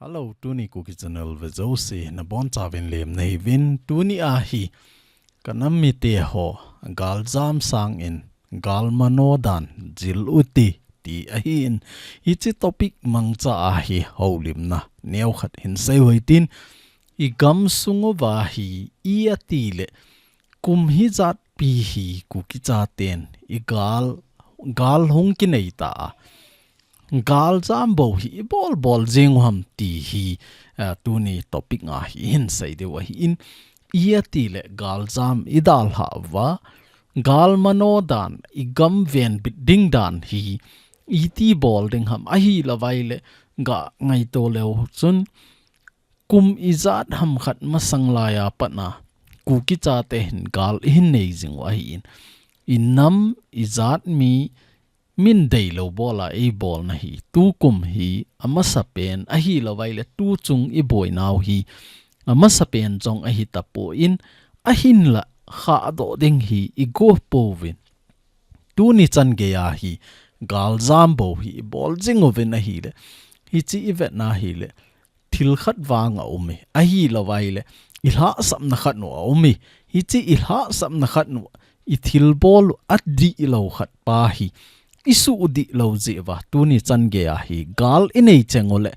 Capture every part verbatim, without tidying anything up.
Hello, tuni Kuki Channel ve jouse nabonchauvin lemna hiuvin, tuni ahi kanam mite ho galjam sangin galmano dan jil ute ti ahin, hiche topic mangcha ahi houlimna neokhat hin seiu hitin, i gamsung uva hi i atile kum hijat pi hi Kuki chaten i gal, gal hung kinei ta a, galjam bou hi i bol bol jing u ham ti hi, eh, tuni topic nga hi hin sei diu ahin, i atile galjam i dalhah uva, galmano dan i gam venbit ding dan hi iti bol ding ham, ahilouvaile ga ngaito leu chun kum ijat ham khat masang laiya patna Kuki chate hin gal i hin nei jing u ahin, i nam i jat mi min deilou bola ei bolna hi tukum hi amasapen, ahilouvaile tuchung i boinau hi amasapen jong ahi tapon, ahinla khahdoh ding hi i go pouvin, tuni chan geiya hi galjam bou hi i bol jing uvin ahile, hiche i vetna hile thil khat vang aume, ahilouvaile i lhahsamna khat u aume. Hiche i lhahsamna khat u, i thilbol u adihlou khat pa hi i suhdih lou jeh uva tuni chan geiya hi gal i nei cheng ule,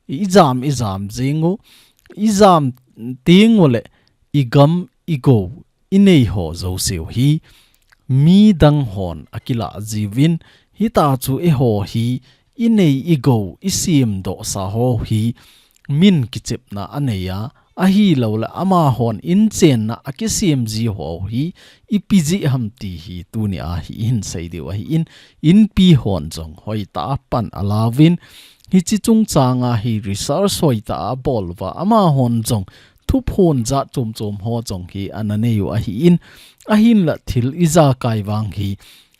i jam i jam jing u, i jam teng ule i gam i gou i nei ho jouseu hi midang hon akilah jiuvin, hitachu eiho hi i nei i gou i semdohsa ho hi min kichepna anei a, ahiloule amahon inchenna akisem ji ho hi ipi jeh ham ti hi tuni ahi i hin sei diu ahin, inpi hon jong hoitah a pan alauvin, hiche chungchanga hi research hoitah a abol uva, amahon jong thuphon jat chom chom ho jong hi ana nei u ahin, ahinla thil ijakai vang hi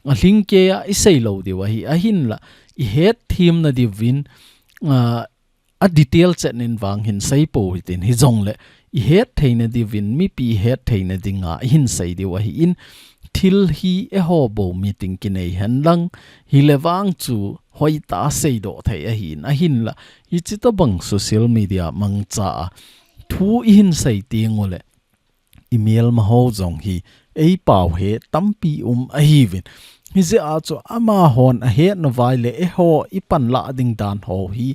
alhingkeiya i sei lou diu ahi, ahinla i hetthem na diuvin, a, a detail chet in vang hin sei pou hitin, hijongle i hetthei na diuvin, mipi i hetthei na dinga i hin sei diu ahin, thil hi eiho bou meeting kinei henlang, hile vang chu hoitah a seidoh thei ahin, ahinla hiche tobang social media mangcha a thu i hin sei teng ule i melma ho jong hi ei pao he tampi um ahiuvin. Hijeh a chu amahon ahet nauva ahile eiho i panlah ding dan ho hi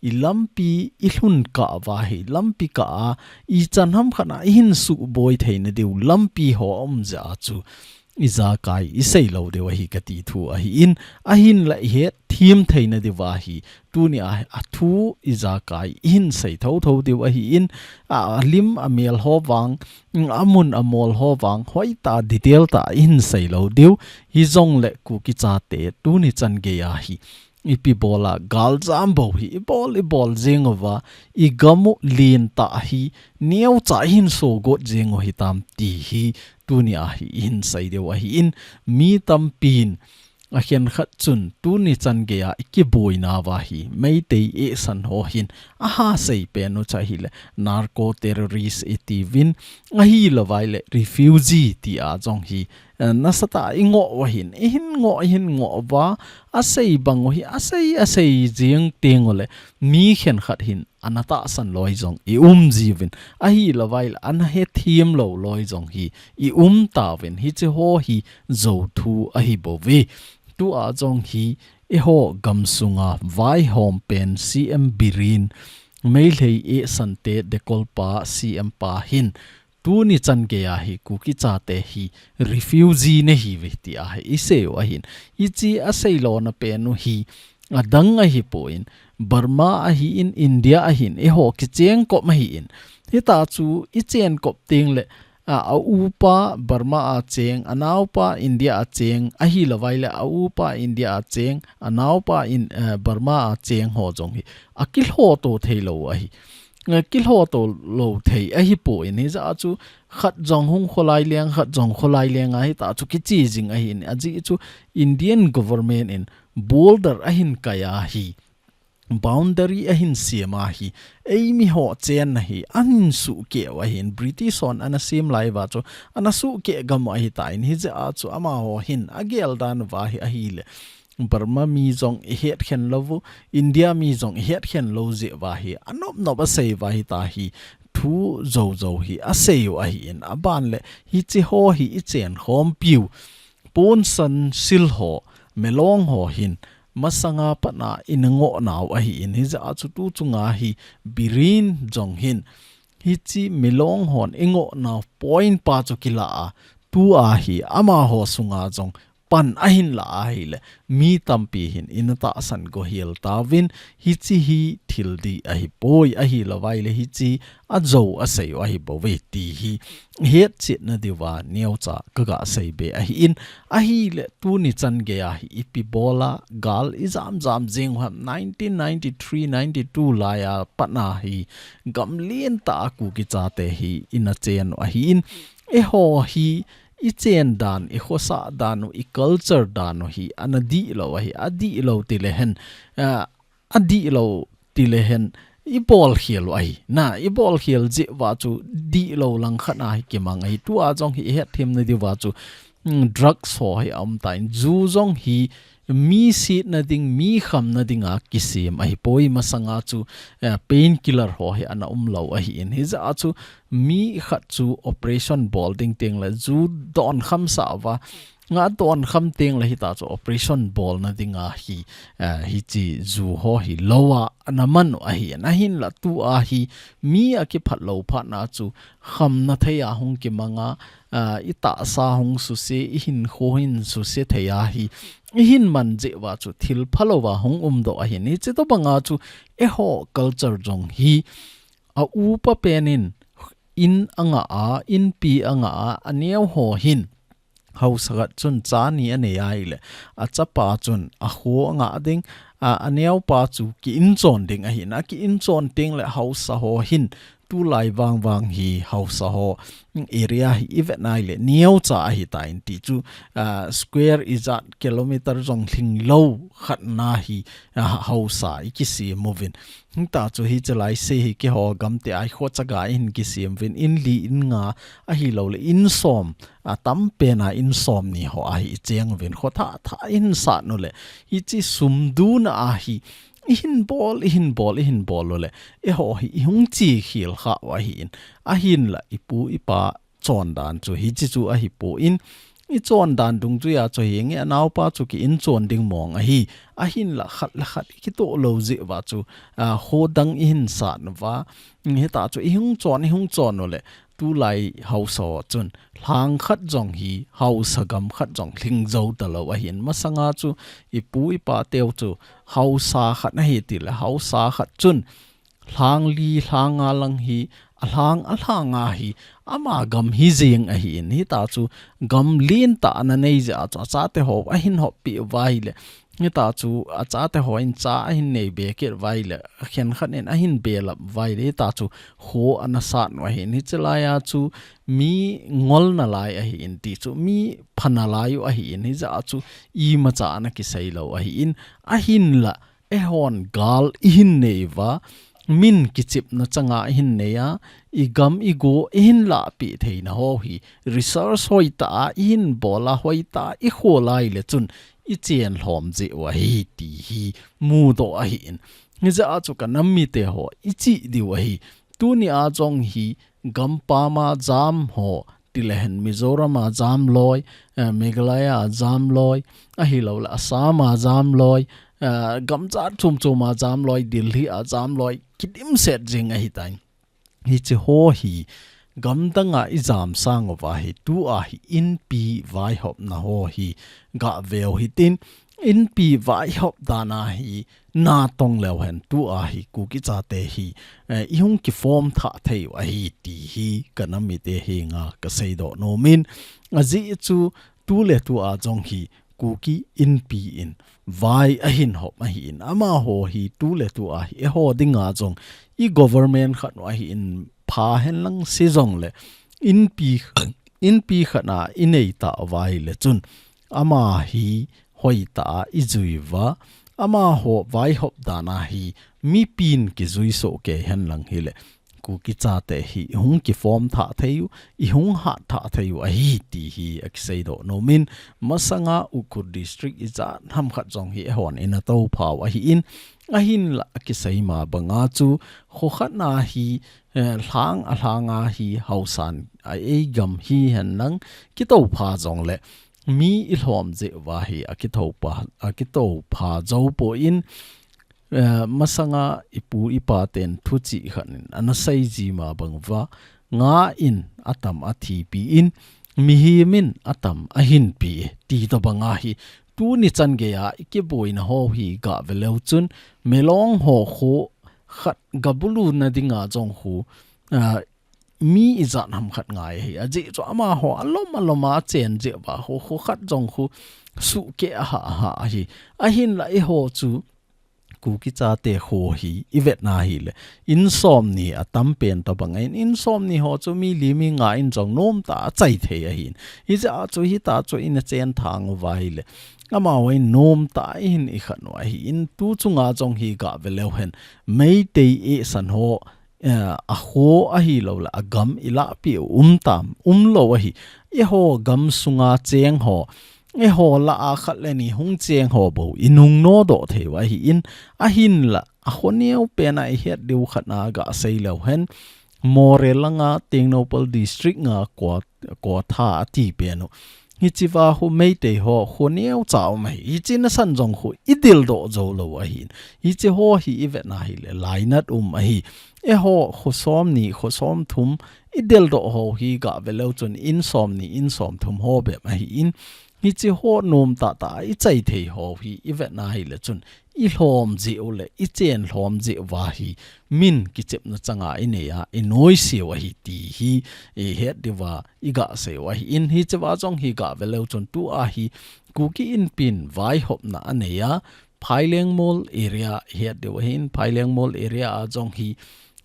i lampi i lhun kah uva hi lampi kah a ichan ham khat a i hin suboi thei na diu lampi ho aum jeh a chu ijakai i sei lou diu ahi kati thu ahin, ahinla i hetthem thei na diuva hi tuni a, a thu ijakai i hin sei thotho diu ahin, a, a lim a mel ho vang, a mun a mol ho vang, hoitah a detail tah a i hin sei lou diu, hijongle Kuki chate tuni chan geiya hi ipi bola galjam bou hi i bol i bol jing uva, i gam u lentah hi neocha i hin sogot jing u hitam ti hi tuni ahi i hin sei diu ahin, mi tampin akhenkhat chun tuni chan geiya i kiboinauva hi Meitei eisan ho hin aha sei pen u chu ahile narco terrorist i tiuvin, ahilouvaile refugee tia jong hi, eh, nasatah a i ngoh u ahin, i hin ngoh, i hin ngoh uva, asei bang u hi asei, asei jing teng ule mi khenkhat hin ana tahsan loi jong i um jiuvin, ahilouvaile ana hethem lou loi jong hi i um tauvin, hiche ho hi jou thu ahi bouve. Tua jong hi eiho gamsunga vaihom pen C M Biren, Meitei eisante dekolpa C M pa hin tuni chan geiya hi Kuki chate hi refugee nahiuve tia hi i sei u ahin. Hiche a seilona pen u hi adang ahipon, Burma ahin, India ahin, eiho kichengkop ahin. Hitachu i chenkop tengle, a, a upa Burma a cheng, a naopa India a cheng, ahilouvaile a upa India a cheng, a naopa in, eh, Burma a cheng ho jong hi akilhoto theilou ahi. Eh, kilhoto lou thei ahipon, hijeh a chu khat jong hung kholai leng, khat jong kholai leng ahitachu kiche jing ahin, ajeh chu Indian government in border ahin kai a hi, boundary ahin sem a hi, eimi ho chenna hi ahin suhkeh u ahin, British hon ana sem lai uva chu ana suhkeh gam u ahitan, hijeh a chu amaho hin agel dan uva hi ahile, Burma mi jong i het khen lou u, India mi jong i het khen lou jeh uva hi, anop nop a sei uva hi ta hi, thu jou jou hi a sei u ahi in, a ban le hi chi ho hi i chen khom piu, pon san sil ho, melong ho hin, masanga pat a i na ngoh nau ahi in, hi jeh a chu tu chunga hi birin jong hin, hi chi melong hon i ngoh nau point pa chu kila a, tu a hi ama ho sunga jong pan a hin la a hi le, mi tampi hin i na tahsan go hial ta uvin, hi chi hi thil di ahi poi ahi lou vai le, hi chi a jou a sei u ahi bou ve ti hi, het chet na diu va, neo cha ka ga sei be ahi in, ahi le tu ni chan gei a hi i pi bol a, gal i jam jam jing u ham nineteen ninety-three ninety-two lai a pat a hi gam lien ta a Kuki chate hi i na chen u ahi in, eiho hi i chen dan, i khosa dan u, i culture dan u hi, ana di lou ahi, a di lou ti le hen, a, a di lou ti le hen, i bol khial u ahi. Na, i bol khial jeh uva chu di lou lang khat a hi kimang ahi. Tu a jong hi i het them na diu va chu, mm, drugs ho hi a um ta in, ju jong hi mi sit na ding, mi kham na ding a kisem ahi poi, masanga chu, eh, painkiller ho hi ana um lou ahi in. Hi jeh a chu mi khat chu operation bol ding teng le ju don kham sa uva, nga don kham teng le hi ta chu operation bol na ding a hi, eh, hi chi ju ho hi lou a ana man u ahi in. A hin la tu a hi mi a kiphat lou phat na chu kham na thei a hung kimang a, a, i tahsa hung suse, i hinkho hin suse thei a hi, i hin man jeh uva chu thil pha lou va hung um doh ahi in. Hi chi to bang a chu eiho culture jong hi a upa pen in in a nga a, inpi a nga a, a neo ho hin hausa khat chun cha ni a nei a hi le, a chapa chun a kho a nga ding, a, a neo pa chu ki in chon ding ahi in, a ki in chon teng le hausa ho hin tulai vang vang hi hausa ho area hi i vet na hi le, neo cha ahi ta in ti chu, a, square ijat kilometer jong lhing lou khat na hi, a, hausa i kisem uvin. Hi ta chu hi chi lai se hi keiho gam te a hi kho chaga i hin kisem uvin, in li in nga ahi lou le in som, a tam pen a in som ni ho a hi i cheng uvin, kho thah thah i hin sat u le, hi chi sum du na a hi i hin bol, i hin bol, i hin bol u le, eiho hi i hung chi khial kha u ahi in, a hin la i pu i pa chon dan chu hi chi chu ahi poi, i chon dan dungjui a chu hi nge a naopa chu ki in chon ding mong ahi, a hin la khat le khat i kitoh lou jeh uva chu, a, kho dang i hin sat uva, hi ta chu i hung chon, i hung chon u le, tulai hausa ho chun lhang khat jong hi hausa gam khat jong lhing jou ta lou ahi in, masanga chu i pu i pa teu chu hausa khat na hi ti le, hausa khat chun lhang li, lhang nga lang hi, a lhang, a lhang nga hi, ama gam hi jeng ahi in, hi ta chu gam lien ta ana nei jeh a chu, a chate ho a hin hop pi uva hi le, hi ta chu a chate ho in cha a hin nei be kit uva hi le, a khen khat in a hin be lap uva hi le, hi ta chu kho ana sat u ahi in, hi chi lai a chu mi ngol na lai ahi in ti chu, mi pha na lai u ahi in, hi jeh a chu ima cha ana kisei lou ahi in, a hin la, eihon gal i hin nei uva, min kichepna changa i hin nei a, i gam i go i hin lahpeh theina ho hi, research hoitah a i hin bol a, hoitah a i khol a hi le chun i chen lhom jeh u ahi ti hi mudoh ahi in. Hi jeh a chu ka nam mite ho i chih diu ahi. Tuni a jong hi gampam a jam ho, ti le hen Mizoram a jam loi, eh, Meghalaya a jam loi, ahi lou le Assam a jam loi, eh, gamjat chom chom a jam loi, Delhi a jam loi, kidimset jing ahi tai. Hi chi ho hi, gamdang a i jam sang uva hi, tu a hi inpi vaihopna ho hi, ga veu hitin, inpi vaihop dan a hi, na tong leu hen tu a hi Kuki chate hi, eh, i hung kiform thah thei u ahi ti hi ka nam mite henga ka seidoh nom in. Ajeh chu tu le tu a jong hi Kuki inpi in vai a hin hop ahi in. Amaho hi tu le tu a hi eiho dinga jong i government khat u ahi in pha hen lang se jong le inpi, inpi khat a i nei ta uva hi le chun ama hi hoitah a i jui uva, amaho vaihop dan a hi mipin kijui soh kei hen lang hi le, Kuki chate hi i hung kiform thah thei u, i hung hat thah thei u ahi ti hi akisei doh nom in, masanga Ukhrul District ijat ham khat jong hi eihon ina toupha u ahi in, ahinla akisei ma banga chu, kho khat na hi, eh, lhang a lhanga hi haosan a eigam hi henlang kitoupha jongle, mi i lhom jeh uva hi akitoupha, akitoupha jou poi in, eh, masanga ipu ipa ten thuchih khat in ana sei ji ma bang uva, nga in atam athipi in, mihem in atam ahinpi e, ti tobanga hi tuni chan geiya i kiboina ho hi gah ve leu chun, Milong ho kho khat gabulu na dinga jong khu, ah, mi ijat ham khat ngai ahi. Ajeh chu amaho alom alom a achen jeh uva kho, kho khat jong khu suhkeh aha aha ahi. Ahinla eiho chu Kuki chate kho hi i vet na hile, in somni atam pen tobang in, in somni ho chu mi li mi nga in jong nomtah a chai thei ahin. Hijeh a chu hita chu ina chen thang uva hile, amahon nomtah a i hin i khan u ahi in, tu chunga jong hi gah ve leu hen, Meitei eisan ho, eh, a kho ahilou le, a gam i lahpeh u um tam, um lou ahi. Eiho gam sunga cheng ho, eiho lah a khat le ni hung cheng ho bou i nung nodoh thei u ahi in, ahinla, a kho neo pen a i het diu khat na gah sei leu hen, Moreh langa Tengnoupal District nga Kwa, Kwatha ati pen u. Hichea khu Meitei ho kho neocha um ahi. Hiche nasan jong khu i deldoh jou lou ahin. Hiche ho hi i vet na hile lainat um ahi. Eiho kho somni, kho somthum i deldoh ho hi gah ve leu chun in somni, in somthum ho bep ahi in. Hiche ho nomtah tah a i chai thei ho hi i vet na hile chun i lhom jeh u le, i chen lhom jeh uva hi min kichepna changa i nei a, i noise u ahi ti hi i het diuva i gah sei u ahi in. Hichea jong hi gah ve leu chun tua hi Kuki Inpi in vaihopna a nei a, Phaileng Mol area i het diu ahi in, Phaileng Mol area a jong hi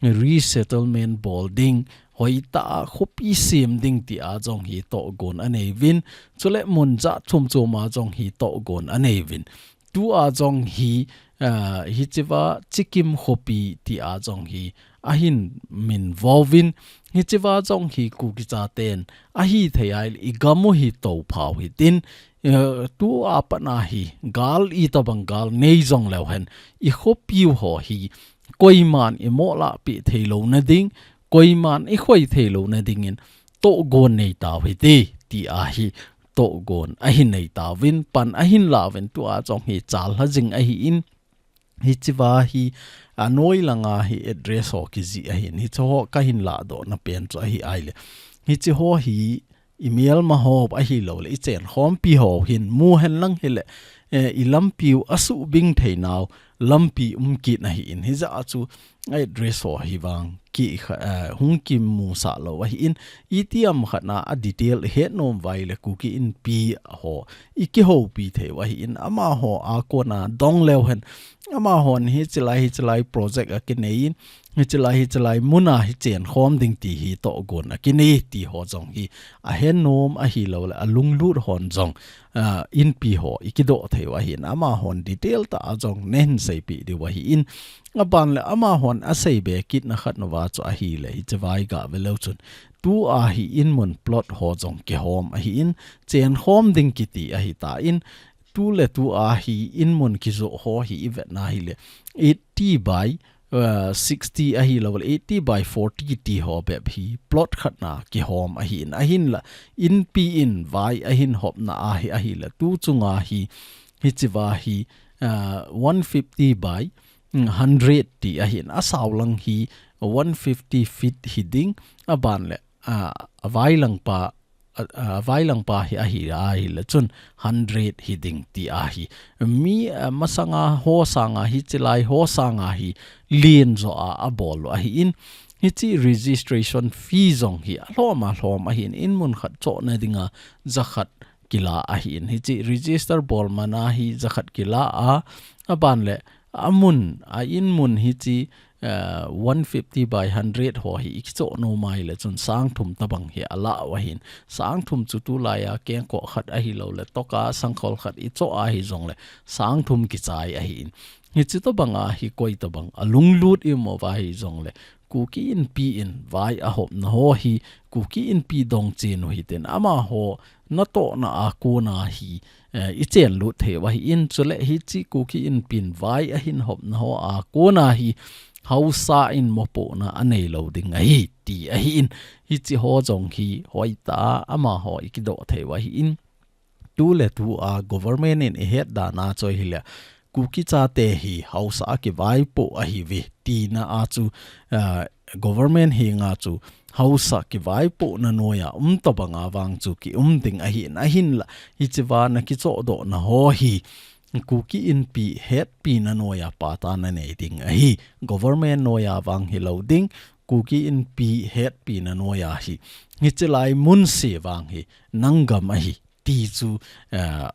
resettlement bol ding, hoitah a khopi sem ding ti a jong hi tohgon a nei uvin, chule mun jat chom chom a jong hi tohgon a nei uvin. Tua jong hi, ah, hichea Chikim khopi ti a jong hi ahin min vo uvin, hichea jong hi Kuki chaten ahithei a i gam u hi toupha u hitin, eh, tua pat na hi gal itobang gal nei jong leu hen, i khopi u ho hi koiman i moh lahpeh thei louna ding, koiman i khoi thei louna dingin tohgon nei tau hite, ti a hi tohgon ahin nei tauvin, pan ahin la uvin, tua jong hi chal lha jing ahi in, hichea hi, a noi langa hi address ho kijih ahin, hiche ho kahin lahdoh na pen chu ahi ai le. Hiche ho hi i melma ho ahilou le, i chen khompi ho hin mu hen lang hile, eh, i lampi u asubing thei nau lampi um kit ahi in, hijeh a chu address ho hi vang ki kha, eh, hung kimusah lou ahi in, itiham khat na a detail i het nom uva ile Kuki Inpi ho i kihoupi thei u ahi in, amaho a kona dong leu hen, amahon hiche lai, hiche lai project a kinei in, hiche lai, hiche lai muna hi chen khom ding ti hi tohgon a kinei ti ho jong hi ahe nom ahilou le, a lunglut hon jong, ah, Inpi ho i kidoh thei u ahi in, amahon detail tah a jong nei hin seipeh diu ahi in, aban le amahon asei be kit na khat na uva chu ahile, hichea i gah ve leu chun, tua hi in mun plot ho jong kihom ahi in, chen khom ding kiti ahi tan, tu le tua hi in mun kijoh ho hi i vet na hile, eighty by, uh, sixty ahilou le, eighty by forty ti ho bep hi plot khat na kihom ahi in, ahin la Inpi in vai ahin hopna ahi, ahile tu chunga hi, hichea hi, uh, one fifty by, mm, hundred ti ahi in, asao lang hi one fifty feet hi ding, aban le, uh, a vai lang pa, a, a vai lang pa hi ahi, ahile chun hundred hi ding ti ahi. Mi, a, masanga ho sanga hiche lai ho sanga hi len jo a, abol u ahi in. Hiche registration fee jong hi alhom alhom ahi in, in mun khat chohna dinga jakhat kila ahi in. Hiche register bol mana hi jakhat kila a, aban le amun, a in mun hiche, eh, one fifty by hundred ho hi i kichoh nom ahile chun sang thum tabang hi ala u ahi in. Sang thum chu tulai a kengkoh khat ahilou le, toka sangkhol khat i choh ahi jong le, sang thum kichai ahi in. Hiche tabang a hi koi tabang a lunglut i um uva hi jong le, Kuki Inpi in vai ahopna ho hi, Kuki Inpi dong chen u hitin amaho natohna a kona hi, eh, i chenlut thei u ahin, chule hiche Kuki Inpi in vai ahin hopna ho a kona hi, Hausa in mopohna anei lou ding ahi, ti ahin, hiche ho jong hi hoitah a amaho i kidoh thei u ahin, tu le tu a government in i het dan a chu ahile, Kuki chate hi Hausa a kivaipoh ahiuve, tina a chu, ah, government henga chu Hausa kivaipohna noiya um tobanga vang chu kium ding ahin, ahinla, hiche va na kichohdohna ho hi, Kuki Inpi hetpina noiya pata na nei ding ahi, government noiya vang hilou ding, Kuki Inpi hetpina noiya hi, hiche lai mun se vang hi, nang gam ahi, ti chu, eh,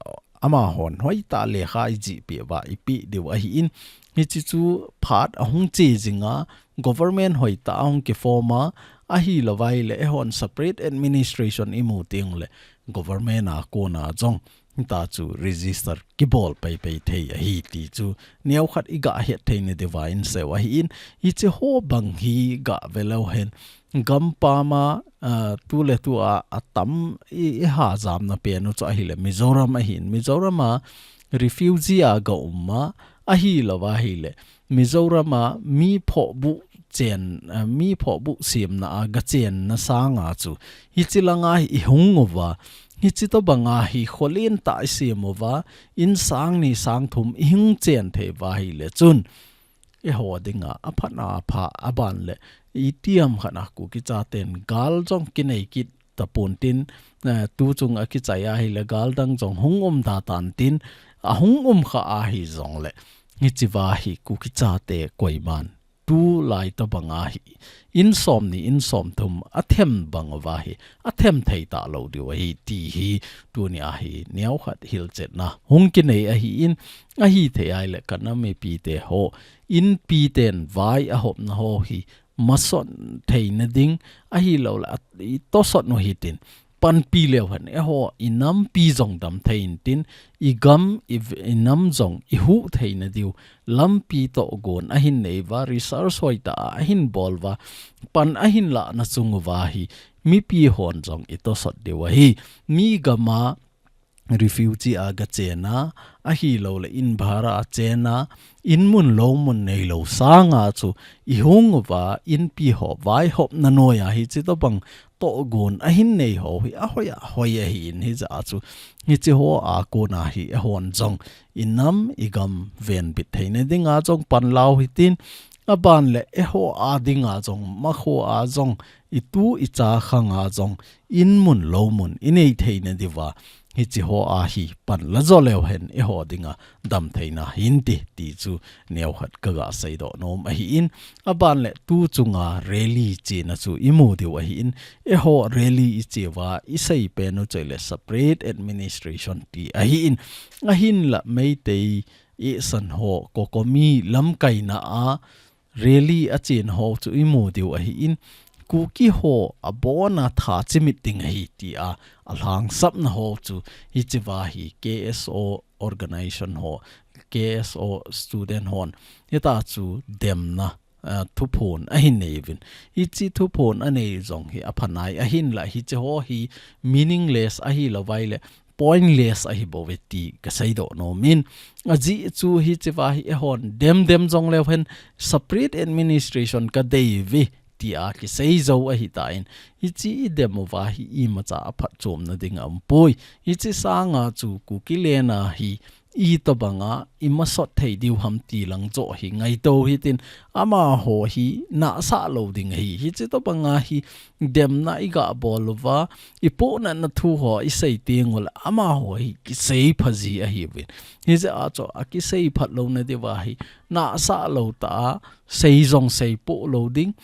amahon hoitah lekha i jihpeh uva i peh diu ahin, hiche chu phat ahung che jinga, government hoitah ahung kiform a, ahilou vaile eihon separate administration i mu teng le, government a kona jong, hita chu register kibol peipei thei ahi ti chu, neokhat i gah het thei na diuva i sei u ahin, hiche ho bang hi gah ve leu hen, gampam a, ah, tu le tu a, atam i, i hajamna pen u chu ahile, Mizoram ahin, Mizoram a refugee a ga um a, ahilou va ahile, Mizoram a mi phohbuh chen, ah, mi phohbuh semna a ga chenna sanga chu, hiche langa hi i hung uva, hiche tobanga hi kholen tah i sem uva, in sang ni sang thum i hung chen thei uva ahile chun, eiho dinga aphatna apha, aban le, itiham khat a Kuki chaten gal jong kinei kit tapon tin, eh, tu chung a kichai ahile gal dang jong hung um da tan tin, ahung um kha ahi jongle, hiche va hi Kuki chate koiman tulai tobanga hi, in som ni, in som thum athem bang uva hi, athem thei talou diu ahi, ti hi, tuni a hi, neokhat hilchetna hung kinei ahin, ahithei ahile ka nam mipi te ho, Inpi ten vai ahopna ho hi, masot theina ding, ahilou le, a, i tosot u hitin, panpi leu hen, eiho, i nampi jong dam thei intin, i gam, i v-, i nam jong, i huh theina diu, lampi tohgon ahin nei uva, research hoitah a ahin bol uva, pan ahin lahna chung uva hi, mipi hon jong i tosot diu ahi, mi gam a, refugee a ga chenna, ahilou le in bhara a chenna, in mun lou mun neilou sanga chu i hung uva, Inpi ho vaihopna noiya hiche tobang tohgon ahin nei ho hi ahoi ahoi ahin, hijeh a chu hiche ho a kona hi eihon jong i nam i gam venbit theina dinga jong pan lau hitin, aban le eiho a dinga jong, makho a jong, i tu i cha khanga jong, in mun lou mun i nei theina diuva, hiche ho a hi pan la jo leu hen eiho dinga dam theina hinte, ti chu neokhat ka ga seidoh nom ahin, aban le tu chunga rally chena chu i mu diu ahin, eiho rally i che uva, i sei pen u chu ahile separate administration ti ahin, ahinla Meitei, Ihsan ho, COCOMI lamkaina a rally a chen ho chu i mu diu ahin, Kuki ho abon a tha chimit ding ahi tia, a lhangsapna ho chu hiche va hi K S O organization ho, K S O student hon, hita chu demna, ah, thuphon ahin nei uvin. Hiche thuphon anei jong hi aphanai ahinla hiche ho hi meaningless ahilou vaile, pointless ahi bouve ti ka seidoh nom in. Ajeh chu hiche va hi eihon dem dem jong leu hen separate administration ka dei uve tia kisei jou ahitan. Hiche i dem uva hi imacha a phatchomna ding aumpoi. Hiche sanga chu Kuki lena hi itobanga i masot thei diu ham ti lang joh hi ngaito hitin amaho hi nahsah lou ding ahi. Hiche tobanga hi demna i ga bol uva, i pohnatna thu ho i sei teng ule, amaho hi kisei phaji ahiuvin. Hijeh a chu a kisei phat louna diuva hi, nahsah lou tah a, sei jong sei poh lou ding,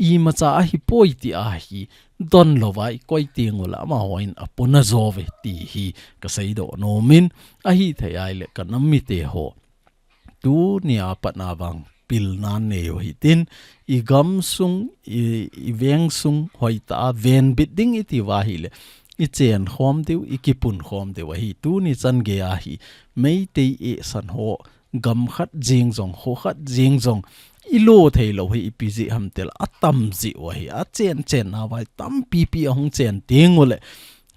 imacha ahipoi tia hi, don louva i koi teng ule, amaho in apuna jo uve ti hi, ka seidoh nom in, ahithei ahile ka nam mite ho. Tunia patna vang pilna nei u hitin, i gamsung, i, i vengsung hoitah a venbit ding i ti uva ahile, i chen khom diu, i kipun khom diu ahi. Tuni chan geiya hi, Meitei Ihsan ho, gam khat jeng jong, kho khat jeng jong, ilo theilou hi ipi jeh ham tile atam jeh u ahi, achen chen nauva tampipi ahung chen teng uleh,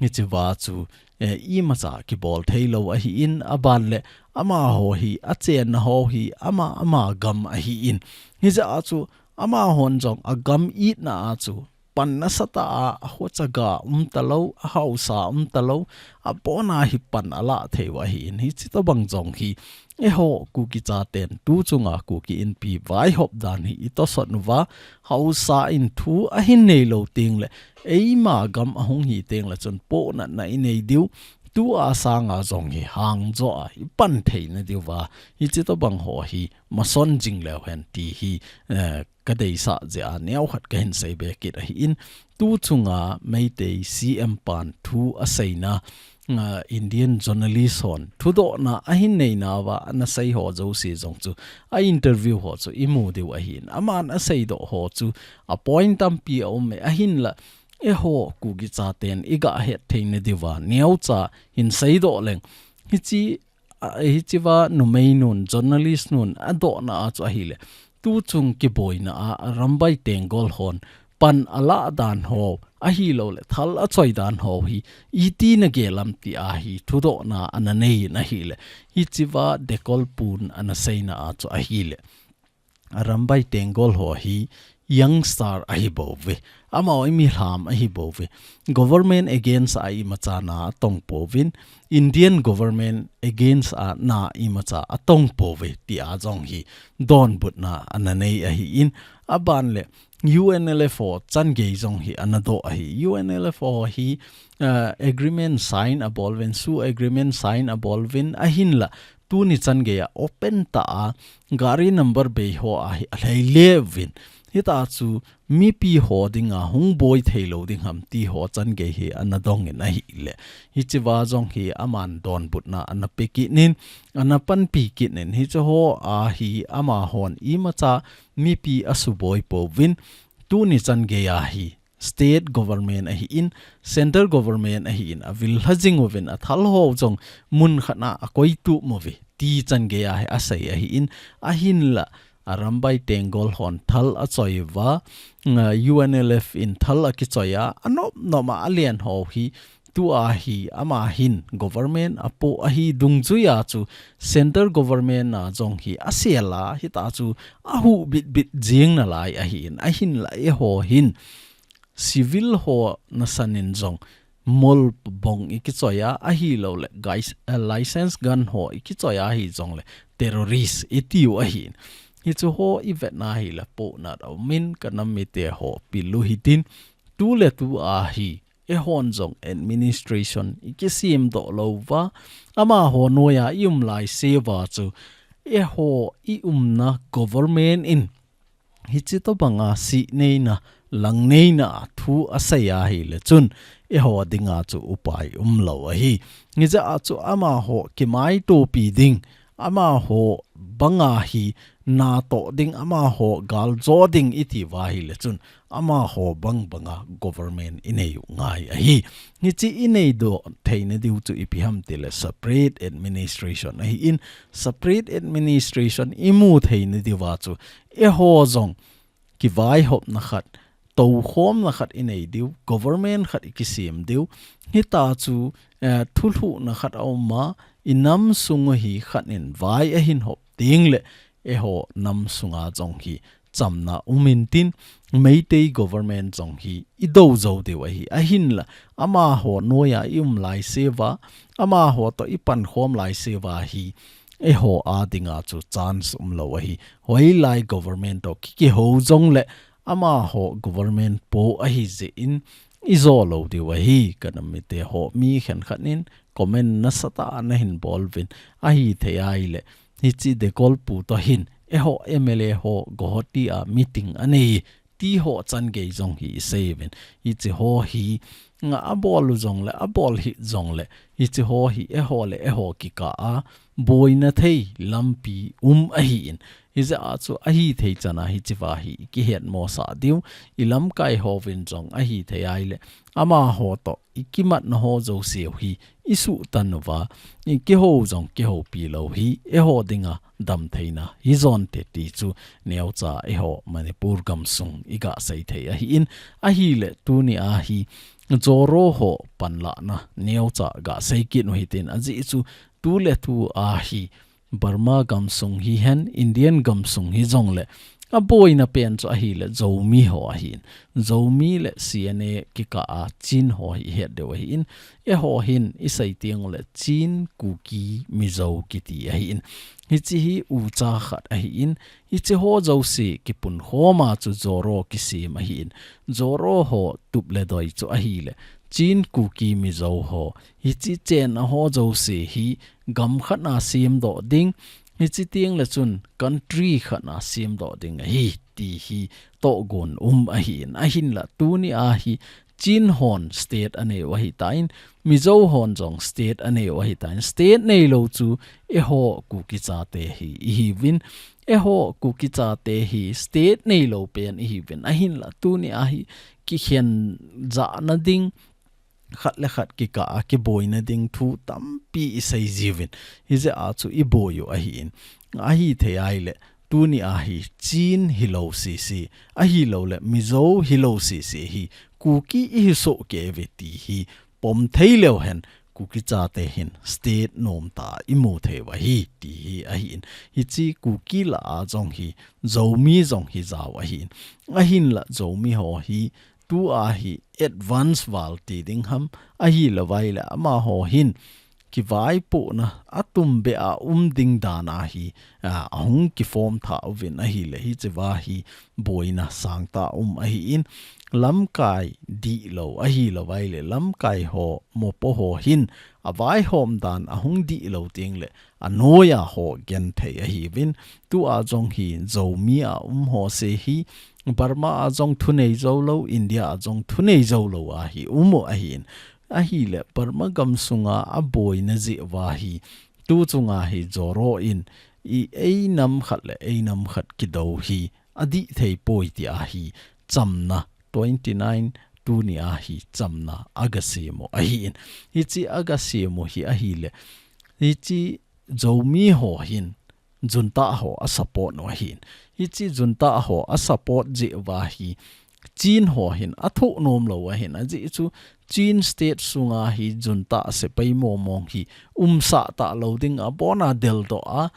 hichea chu, eh, imacha kibol theilou ahin, aban le amaho hi achenna ho hi ama, ama gam ahin. Hijeh a chu amahon jong agam itna a chu pan nasatah a, ahocha ga umtalou, ahaosa umtalou, abona hi pan alah thei u ahin, hiche tobang jong hi, eiho Kuki chaten tuchunga Kuki Inpi vaihop dan hi itosot uva, haosa in thu ahin neilou tengle, eima gam ahung hi tengle chun pohnatna inei diu, tua sanga jong hi hangjo a ipan theina diuva, hiche tobang ho hi mason jing leu hen ti hi, eh, kadeisah jeh a neokhat kahin seibe kit ahin, tuchunga Meitei C M pan thu aseina, ah, Indian journalist hon thudohna ahin neinauva anasei ho jouse jong chu, a interview ho chu imu diu ahin, aman aseidoh ho chu apoint tampi aume, ahinla eiho Kuki chaten igahet theina diuva neocha hin seidoh leng, hiche, a, hichea numei nun, journalist nun adohna a chu ahile, tuchung kiboina a Arambai Tenggol hon pan alah dan ho, ahilouleh thal achoi dan ho hi iti nagel am tia hi thudohna ananei in ahile, hichea Dekolpun anaseina a chu ahile, Arambai Tenggol ho hi youngster ahibouve, amaho hi milham ahibouve, government against a imacha na atongpouvin, Indian government against a na imacha atongpouve tia jong hi donbutna ananei ahin, aban le U N L F ho changei jong hi anadoh ahi. U N L F ho hi, ah, agreement sign abolvin, su agreement sign abolvin, ahinla tuni changei a open tah a gari number bei ho a hi alhei leuvin, hita chu mipi ho dinga hung boi theilou ding ham ti ho changei hi anadongin ahile, hichea jong hi aman donbutna anape kit in, anapanpi kit in, hiche ho a hi amahon imacha mipi asuboi pouvin, tuni changei a hi state government ahin, central government ahin, avil lha jing uvin, athal ho jong mun khat a akoitup uve ti changei a hi asei ahin, ahinla Arambai Tenggol hon thal achoi uva, ah, U N L F in thal akichoi a, anop nop a alen ho hi, tua hi ama hin government apoh ahi dungjuia chu central government a jong hi asel a, hita chu ahuh bitbit jing nalai ahin, ahinla eiho hin civil ho nasan in jong mol bong ikichoi a, ahilouleh guys, eh, license gun ho ikichoi a hijongle terrorist itiu ahin. Hiche ho ivetna hile pohnat aumin, kanam mite ho pil u hitin, tuletu a hi eihon jong administration ikisemdoh louva, amaho noija ium laiseuva chu eiho iumna government in hiche tobanga sihneina, langneina thu asei ahile chun, eiho dinga chu upai umlou ahi. Hijeh a chu amaho kimaitopi ding, amaho banga hi natoh ding, amaho galjo ding itiuva ahile chun, amaho bang banga government inei u ngai ahi. Hiche ineidoh theina diu chu ipi ham tile separate administration ahin, separate administration imu theina diuva chu eiho jong kivaihopna khat, toukhomna khat inei diu, government khat ikisem diu, hita chu, eh, thulhuhna khat aum a, inam sungu hi khat in vai ahin hop tengle, eiho nam sunga jong hi chamna um intin, Meitei government jong hi idou jou diu ahi, ahinla, amaho noija ium laiseuva, amaho toh ipankhom laiseuva hi, eiho a dinga chu chance umlou ahi. Hoilai government toh ki, kihou jongle, amaho government poh ahijeh in, ijo lou diu ahi, kanam mite ho mi khenkhat in, comment nasatah a nahin bol uvin, ahithei ahile, hiche Dekolpu toh hin, eiho M L A ho Guwahati a meeting anei, ti ho changei jong hi isei uvin. Hiche ho hi, nga abol u jongle, abol hih jongle, hiche ho hi eiho le eiho kikah a boina thei lampi um ahin. Hijeh a chu ahithei chan a hichea hi kihetmosah diu, ilamkai hovin jong ahithei ahile, amaho toh ikimatna ho jouse u hi isuhtan uva, ikihou jong kihoupi lou hi eiho dinga damtheina hijonte ti chu neocha eiho Manipur gamsung iga seithei ahin. Ahile tunia hi Zoro ho panlahna neocha gasei kit u hitin, ajeh chu tuletua hi Burma gamsung hihen, Indian gamsung hijongle, aboina pen chu ahile Zomi ho ahin. Zomi le C N A kikah a Chin ho hi ihet diu ahin. Eiho hin isei teng ule Chin, Kuki, Mizo kiti ahin. Hiche hi ucha khat ahin. Hiche ho jouse kipunkhom a chu Zoro kisem ahin. Zoro ho tup le doi chu ahile Chin, Kuki, Mizo ho, hiche chenna ho jouse hi gam khatna semdoh ding, hiche tengle chun country khatna semdoh ding ahi, ti hi tohgon um ahin. Ahinla tunia hi Chin hon state anei u ahitan, Mizo hon jong state anei u ahitan, state neilou chu eiho Kuki chate hi ihiuvin, eiho Kuki chate hi state neilou pen ihiuvin. Ahinla tunia hi kikhen jahna ding, khat le khat kikah a kiboina ding thu tampi isei jiuvin. Hijeh a chu iboi u ahin. Ahithei ahile, tunia hi Chin hilou sese, ahilouleh Mizo hilou sese hi Kuki ihi sohkei uve ti hi pom thei leu hen, Kuki chate hin state nomtah a imu thei u ahi ti hi ahin. Hiche Kuki lah a jong hi Zomi jong hi jao ahin. Ahinla Zomi ho hi tua hi advance val ti ding ham, ahilou vaile amaho hin kivaipohna atumbeh a um ding dan a hi, a, ahung kiform tha uvin ahile, hichea hi boina sangtah um ahin, lamkai dihlou ahilou vaile, lamkai ho mopo ho hin avaihom dan ahung dihlou tengle, anoiya ho genthei ahiuvin, tua jong hi Zomi a um ho se hi, Burma a jong thunei joulou, India a jong thunei joulou a hi um u ahin. Ahile Burma gamsunga aboina jeh uva hi, tu chunga hi Zoro in i einam khat le einam khat kidou hi adih thei poi tia hi chamna twenty nine tunia hi chamna agasem u ahin. Hiche agasem u hi ahile, hiche Zomi ho hin junta ho asupport u ahin. Hiche junta ho asupport jeh uva hi Chin ho hin athoh nomlou ahin. Ajeh chu Chin state sunga hi junta sepai mongmong hi umsah talou ding, abona deldoh a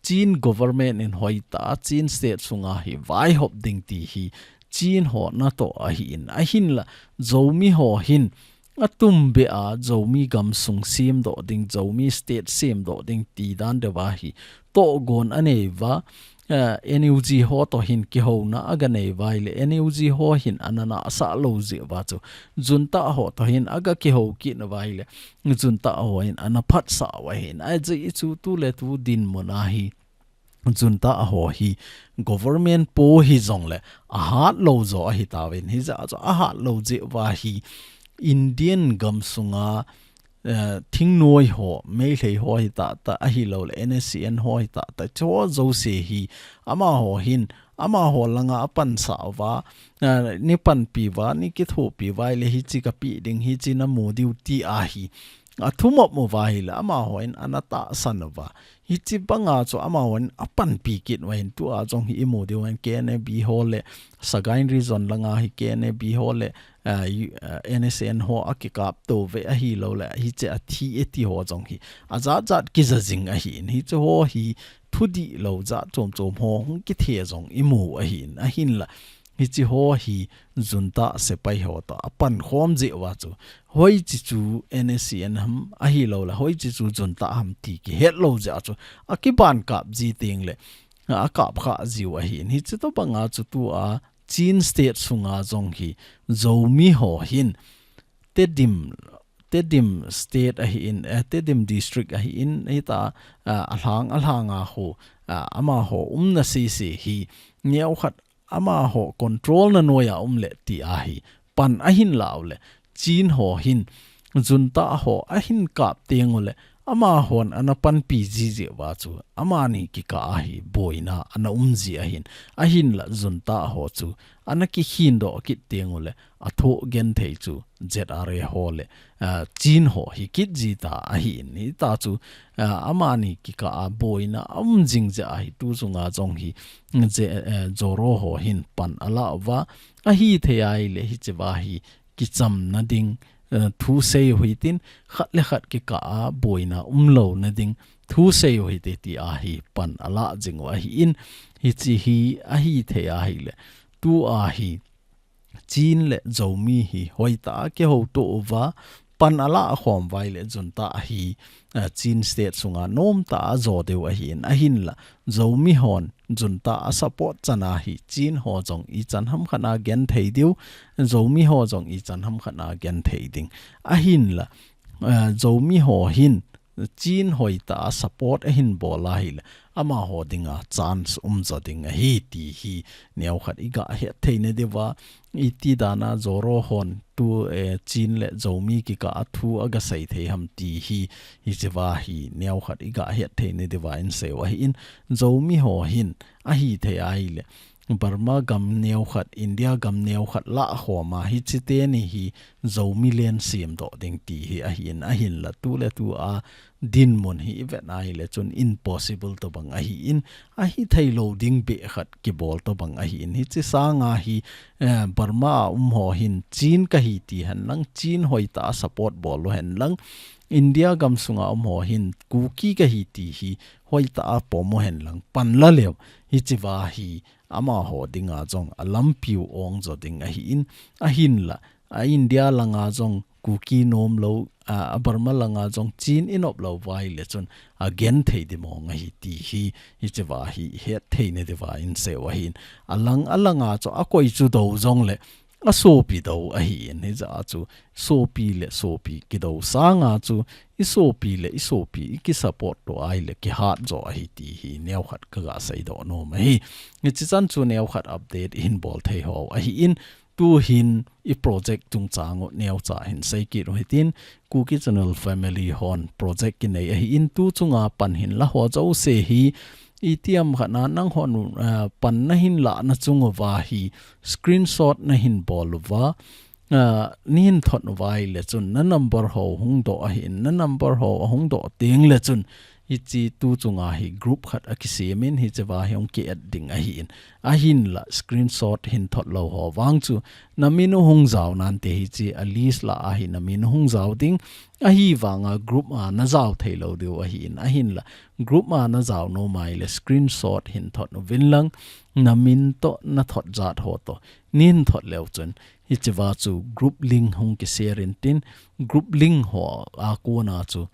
Chin government in hoitah a Chin state sunga hi vaihop ding ti hi Chin ho natoh ahin. Ahinla Zomi ho hin atumbeh a Zomi gamsung semdoh ding, Zomi state semdoh ding ti dan deuva hi tohgon anei uva, eh, N U G ho toh hin kihouna aganei uva ahile, N U G ho hin ana nahsah lou jeh uva chu, junta ho toh hin agakihou kit uva ahile, junta ho hin ana phatsah u ahin. Ajeh chu tuletu dinmun a hi junta ho hi government po hijongle ahatlou jo ahitauvin, hijeh a chu ahatlou jeh uva hi Indian gamsunga, eh, thingnoi ho, Meitei ho hitahtah, ahilouleh N S C N ho hitahtah, chu jouse hi amaho hin, amaho langa apansah uva, eh, neipanpi uva, neikithopi uva ahile hiche kapeh ding, hiche namu diu tia hi athumop uva ahile, amaho hin ana tahsan uva. Hiche banga chu amahon apanpi kit uva ahin, tua jong hi imu diu ahin, K N A B ho le, Sagaing Region langa hi K N A B ho le, ah, U-, ah, N S C N ho akikapto uve ahilouleh, hiche athi eti ho jong hi ajat jat kija jing ahin. Hiche ho hi thudihlou jat chom chom ho hung kithe jong imu ahin. Ahinla, hiche ho hi junta sepai ho toh apankhom jeh uva chu, hoiche chu N S C N ham ahilouleh, hoiche chu junta ham ti kihetlou jeh a chu, akiban kap ji tengle, akap kha jiu ahin. Hiche tobanga chu tua Chin state sunga jong hi Zomi ho hin Tedim, Tedim state ahin, eh, Tedim district ahin, hita, ah, alhang, alhanga ho, ah, amaho umna sese hi neokhat amaho control na noiya um le tia hi pan ahin lau le, Chin ho hin, junta ho ahin kap teng uleh, amahon ana panpi jiji uva chu, amani kikah a hi boina ana um ji ahin, ahinla junta ho chu ana kikhin doh kit teng uleh, athoh genthei chu Z R A ho le, ah, Chin ho hi kit ji ta ahin, hita chu, ah, amani kikah a boina a um jing jeh ahi, tu chunga jong hi, je, eh, Zoro ho hin pan ala uva, ahithei ahileh hiche va hi kichamna ding, eh, thu sei u hitin, khat le khat kikah a boina umlouna ding thu sei u hite ti ahi pan ala jing u ahin, hiche hi ahithei ahileh, tu ahi Chin le Zomi hi hoitah a kihouto uva, pan ala khom uva ahileh junta hi, eh, Chin state sunga nomtah a jo diu ahin, ahinla Zomi hon junta a support chan ahi, Chin ho jong ichan hamkhat a genthei diu, Zomi ho jong ichan hamkhat a genthei ding. Ahinla, eh, Zomi ho hin Chin hoitah a support ahin bol ahileh, amaho dinga chance um jo ding ahi ti hi neokhat iga hetthei nadiuva, iti dan a Zoro hon tu, eh, Chin le Zomi kikah a thu aga seithei ham ti hi, hiche va hi neokhat iga hetthei nadiuva insei u ahin, Zomi ho hin ahithei ahileh, Burma gam neokhat, India gam neokhat lah khom a, hiche teni hi Zomi len sem doh ding ti hi ahin, ahinla tu le tu a dinmun hi ivet ahileh chun impossible tobang ahin, ahithei lou ding beh khat kibol tobang ahin, hiche sanga hi, eh, Burma a um ho hin Chin kahi ti henlang, Chin hoitah a support bol u henlang, India gam sunga um ho hin Kuki kahi ti hi hoitah a pom u henlang, pan la leu, hiche va hi amaho dinga jong alampiu ong jo ding ahin, ahinla, a India langa jong Kuki nomlou, a, a Burma langa jong Chin inop lou uva ahileh chun agenthei dimong ahi ti hi, hiche va hi hetthei nadiuva insei u ahin, alang, alanga chu akoi chu do jongleh, asopi do ahin, hijeh a chu sopi le sopi kido sanga chu, isopi le isopi ikisupport to ahileh kihat jo ahi ti hi neokhat kaga seidoh nom ahi. Hiche chan chu neokhat update ihin bol thei ho ahin, tu hin i project chungchang u neocha hin sei kit u hitin, Kuki Channel Family hon project kinei ahin, tu chunga pan hin la ho jouse hi, itiham khat a nanghon, eh, pan nahin lahna chung uva hi screenshot nahin bol uva, ah, nahin thot uva ahileh chun na number ho hung doh ahin, na number ho ahung doh teng leh chun hiche tu chunga hi group khat akisem in, hiche va hi hung ki add ding ahin, ahinla screenshot hin thot lou ho vang chu na min u hung jao nante, hiche a list lah a hi na min u hung jao ding, ahivanga group a na jao thei lou diu ahin, ahinla group a na jao nom ahileh screenshot hin thot uvin lang, na min toh na thot jat ho toh nahin thot leu chun, hiche va chu group link hung kishare intin, group link ho a kona chu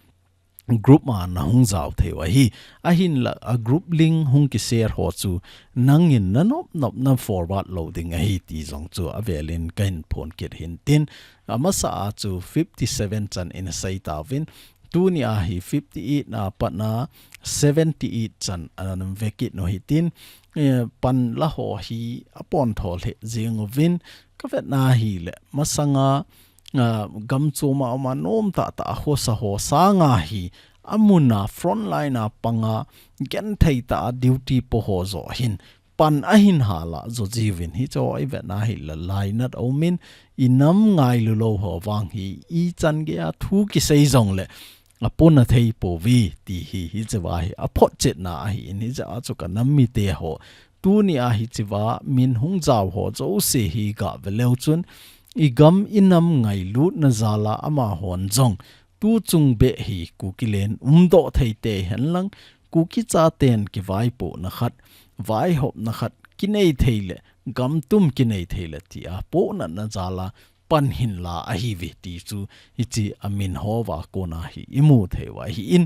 group a na hung jao thei u ahi. Ahinla a group link hung kishare ho chu nangin na nop nop na forward lou ding ahi ti jong chu avelin kahin phon kit hintin, amasa a chu fifty seven chan ina sei tauvin, tuni a hi fifty eight na pat na seventy eight chan ana ve kit u hitin, eh, pan la ho hi apon tho lheh jing uvin, kavet na ahileh, masanga, ah, gam chom a um a nomtah tah a khosa ho sanga hi, amun a front line a panga genthei tah a duty po ho joh hin pan ahin hala jo jiuvin, hiche ivet na ahileh lainat a um in, i nam ngailu lou ho vang hi ichan gei a thu kisei jongleh apona thei pouve ti hi, hiche va hi aphotchetna ahin, hijeh a chu ka nam mite ho, tuni a hiche va min hung jao ho jouse hi ga ve leu chun, i gam i nam ngailutna jal a amahon jong tu chung beh hi Kuki len umdoh thei tei henlang, Kuki chaten kivaipohna khat, vaihopna khat kinei thei leh, gam tum kinei thei leh ti a pohnatna jal a pan hin la ahiuve ti chu, hiche a min ho va kona hi imu thei u ahin,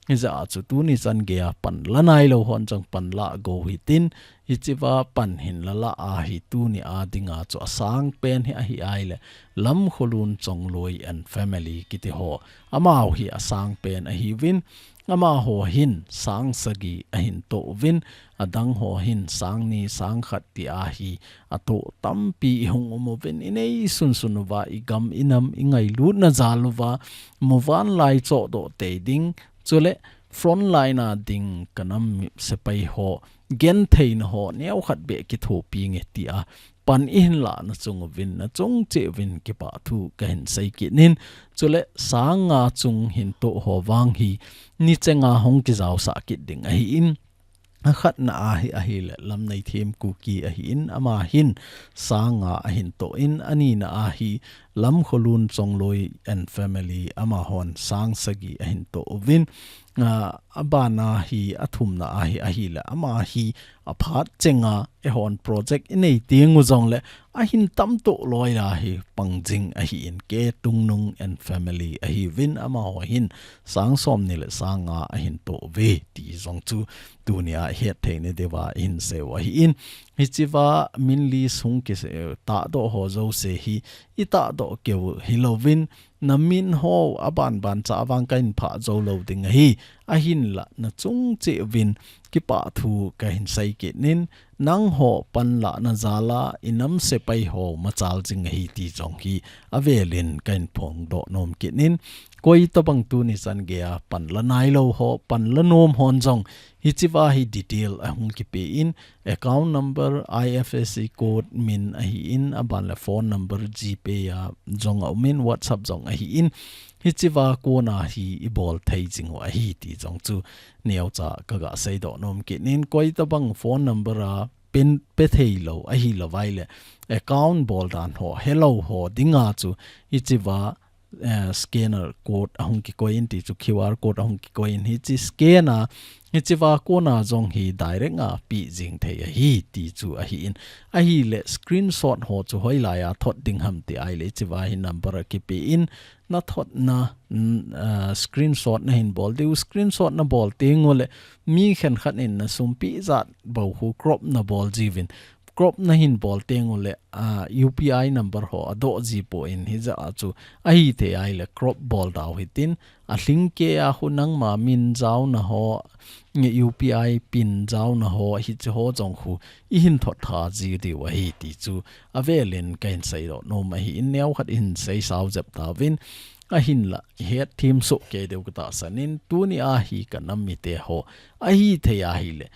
hijeh a chu tuni chan gei a pan la nailou hon jong pan la go u hitin, hiche va pan hin la la a hi tuni a dinga chu asang pen hi ahi ahileh, Lamkholun Chongloi and family kiti ho, amau hi asang pen ahiuvin, Amaho hin sang sagi ahin toh uvin, adang ho hin sang ni sang khat ti ahi atoh tampi ihung um uvin, inei sunsun uva, igam inam ingailutna jal uva, muvanlai chohdoh tei ding, chule frontline a ding kanam sepai ho, gentheina ho neokhat beh kithopi nge tia pan ihin lahna chung uvin, nachung cheh uvin kipah thu kahin sei kit in. Chule sang nga chung hin toh ho vang hi ni chenga hung kijaosah kit ding ahin, akhatna ahi, ahile Lamneithem Kuki ahin, ama hin sang nga ahin toh in, anina ahi Lamkholun Chongloi and family, amahon sang sagi ahin toh uvin, a, abana hi athumna ahi, ahile ama hi aphat chenga eihon project inei teng u jongle ahin tamtoh loi ahi pangjing ahin, K Tungnung and family ahiuvin, amaho hin sang somni le sang nga ahin toh uve ti jong chu tunia ihet theina diuva ihin seiu ahin. Hichea min list hung kitahdoh ho jouse hi itahdoh keu hilouvin, namin ho abanban cha vang kahin phah jou lou ding ahi, ahinla nachung cheh uvin kipah thu kahin sei kit in, nangho panlahna jal a inam sepai ho machal jing ahi ti jong hi avelin kahin phongdoh nom kit in, koi tabang tuni chan geiya panla nailou ho, panla nom hon jong hichea hi detail ahung kipe in, account number, I F S C code, min ahin, aban le phone number, GPay a jong aumin, WhatsApp jong ahin, hichea kona hi ibol thei jing u ahi ti jong chu neocha kaga seidoh nom kit in, koi tabang phone number a pen pe thei lou ahilou vaile account bol dan ho helou ho dinga chu hichea, eh, scanner code ahung kikoi in ti chu, QR code ahung kikoi in, hiche scan a, hichea kona jong hi direct a pe jing thei ahi ti chu ahin, ahile screenshot ho chu hoilai a thot ding ham ti ahile hichea hi number akipe in, nathotna, mm, ah, screenshot nahin bol diu, screenshot nabol teng ule mi khenkhat in nasum peh jat bou khu crop nabol jiuvin, crop nahin bol teng ule, ah, U P I number ho adoh ji poi, hijeh a chu ahithei ahile crop bol dau hitin, alhingkei a khu nangma min jaona ho, nge U P I pin jaona ho, hiche ho jong khu ihin thot tha ji diu ahi ti chu avelin kahin seidoh nom ahin, neokhat ihin seisao jep tauvin, ahinla ihet them soh kei diu katahsan in, tunia hi kanam mite ho ahithei ahile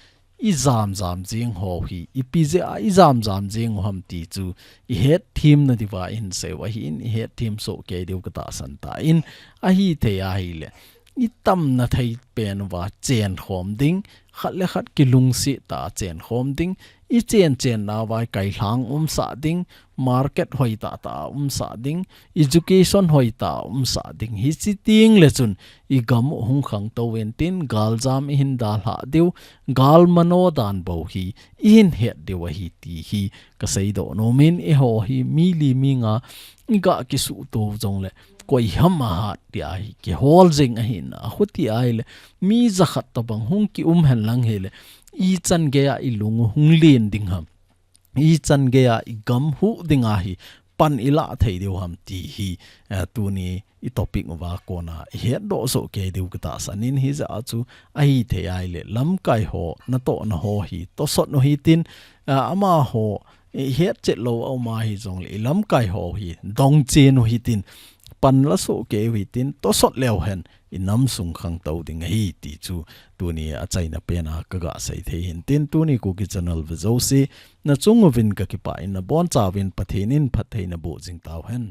ijam jam jeng ho hi, ipi jeh a ijam jam jeng u ham ti chu ihet themna diuva ihin seiu ahin, ihet them soh kei diu katahsan tan, ahithei ahile itamna thei pen uva chen khom ding, khat le khat kilungset tah a chen khom ding, ichen chenna uva kailhang umsah ding, market hoitah tah a umsah ding, education hoitah a umsah ding, hiche teng le chun igam u hung khangtou intin, galjam ihin dalhah diu, gal mano dan bou hi ihin het diu ahi ti hi kaseidoh nom in, eiho hi mi li mi nga iga kisuhto jongle koi ham ahat tia hi kihol jing ahin, akhuti ahile mi jakhat tabang hung kium henlang hile ichan geiya ilung u hung len ding ham, ichan geiya igam huh dinga hi pan ilah thei diu ham ti hi, eh, tuni itopic uva kona ihetdoh soh kei diu katahsan in, hijeh a chu ahithei ahile lamkai ho natohna ho hi tosot u hitin, ah, amaho ihet chet lou aum ahi jongle ilamkai ho hi dongchen u hitin, panla soh kei u hitin, tosot leu hen inam sung khangtou ding ahi ti chu tuni achaina pena kaga sei thei hin tin, tuni Kuki Channel ve jouse nachung uvin kakipah in, nabonchauvin Pathen in phatthei naboh jing tauhen.